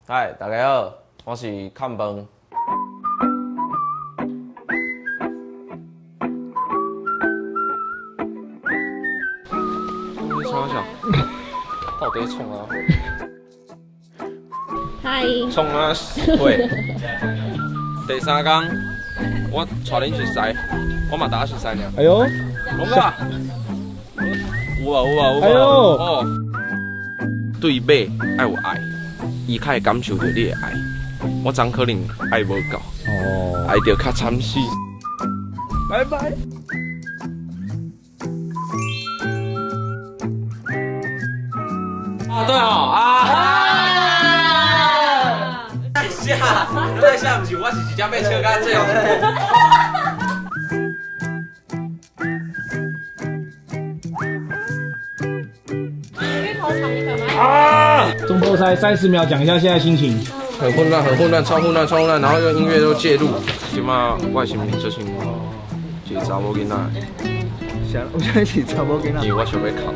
嗨，大家好，我是崁飯。你創啥？到底創啊？嗨。創啊！喂。第三工，我帶恁熟似，我嘛逐仔熟似爾。哎呦，講啊！有啊有啊有啊！哎呦，哦，對馬愛有愛，伊較會感受著你的愛。我昨可能愛無夠，哦，愛著較慘死。拜拜。啊對哦啊！在下，在下，毋是我是直接欲笑甲這樣。啊！中波賽30秒，講一下現在心情。很混亂，很混亂，超混亂，超混亂，然後用音樂都介入。這馬我的心情就是一個查某囡仔。想，我想是查某囡仔。因為我想欲哭。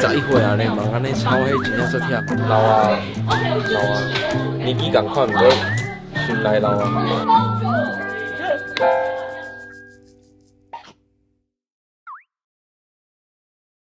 21歲啊，咧忙按呢操，彼真正足忝，老啊老啊，年紀仝款，毋過心內老啊。